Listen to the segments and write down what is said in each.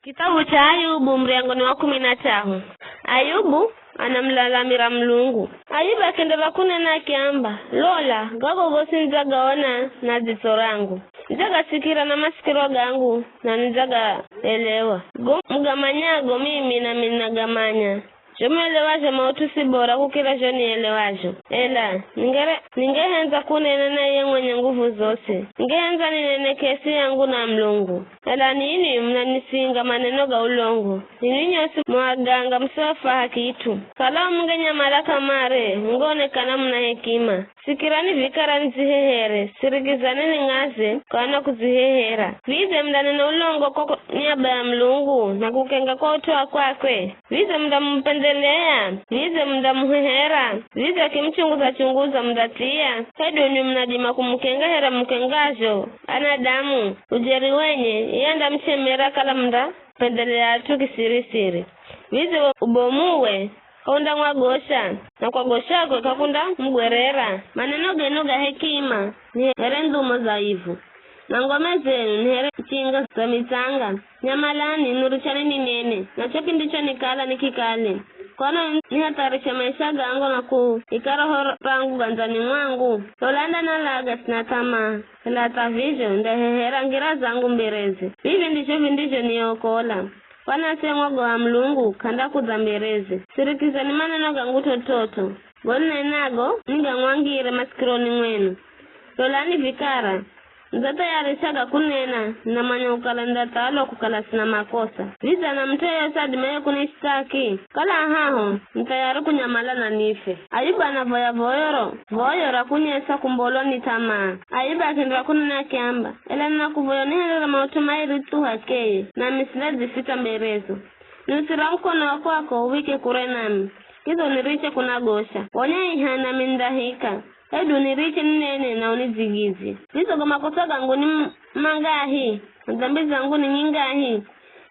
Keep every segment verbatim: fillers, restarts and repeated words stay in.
Kitabu cha Ayubu, muryango ni wa kumi na chahu. Ayubu anamulalamira Mulungu. Ayubu akienderera kunena akiamba, "Lola, gago gosi nidzagaona na dzitso rangu, nidzagasikira na masikiro gangu, na nidzagaelewa. Go mugamanyago mimi nami ninagamanya. Zho muelewazho maut'u si bora kukira zho nielewazho. Ela ningere ningehendza kunena na iye mwenye nguvu zosi. Ningehendza ninene k'esi yangu na Mulungu. Ela ninwi munanisinga maneno ga ulongo. Ninwi nyosi mu aganga musiofaha kit'u. Kala mungenyamala kamare, mungeonekana muna hekima. Sikirani vikara nidzihehere, sirikizani ning'aze, kwana kudzihehera. Vidze mundanena ulongo ko ko niaba ya Mulungu, na kukenga kwa ut'u wa kwakwe? Vidze mundamupendeleya? Vidze mundamuhehera? Vidze akimuchunguza-chunguza mundathiya? Hedu nwi munadima kumukenga here mukengazho anadamu? Ujeri wenye, iye andamuchemera kala mundapendeleya at'u kisiri-siri. Vidze wo ubomuwe k'aundamwagosha, na kwagoshakwe k'akundamugwerera. Maneno genu ga hekima ni here ndhumo za ivu, na ngome zenu ni here chinga za mitsanga. Nyamalani, nirichani ninene, na cho kindichonikala nikikale. Kwani nihatharishe maisha gangu na kuika roho rangu gandzani mwangu? Lola ndanalaga sina th'amaa, ela hata vizho ndahehera ngira zangu mbereze. Vivi ndizho vindizhoniokola. Kwanase mwogo wa Mulungu k'andakudza mbereze. Sirikizani maneno gangu t'ot'ot'o. Go ninenago nigang'wangire masikironi mwenu. Lolani vikara, nidzathayarisa ga kunena, ninamanya kukala nidhathalwa kukala sina makosa. Vidze ana mut'u yeyosi adimaye kunishithaki? Kala haho, ni thayari kunyamala na nife. Ayubu anavoya voyo ro, voyo ra kunyesa kumbolwa ni th'amaa. Ayubu akienderera kunena akiamba, Ela ninakuvoya unihendere maut'u mairi thu h'akeye, nami sindadzificha mberezo. Niusira mukono wa kwako uvike kure nami, kidza uniriche kunagosha. Wonya iha nami nindahika, hedu uniriche ninene na unidzigidzye. Vidze go makosa gangu ni m- mangahi, na dhambi zangu ni nyingahi?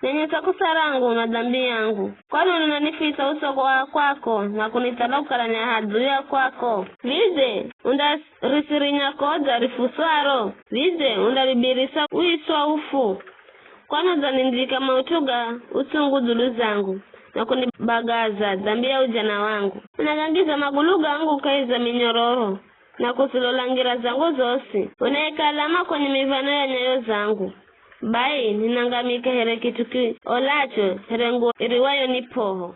Nenyesa kosa rangu na dhambi yangu. Kwani unanifitsa uso wa kwako na kunithala kukala ni aha dzulu ya kwako? Vidze undarisirinya kodza rifuswaro? Vidze undaribirisa uiswa ufu? Kwani udzanindhika maut'u ga utsungu dzulu zangu, na kunibagaza dhambi ya ujana wangu. Unagangiza magulu gangu kahi za minyororo, na kuzilola ngira zangu zosi. Unaika alama kwenye miv̱ano ya nyayo zangu. Bai ninangamike here kit'u kiolacho, here nguwo iriwayo ni p'oho.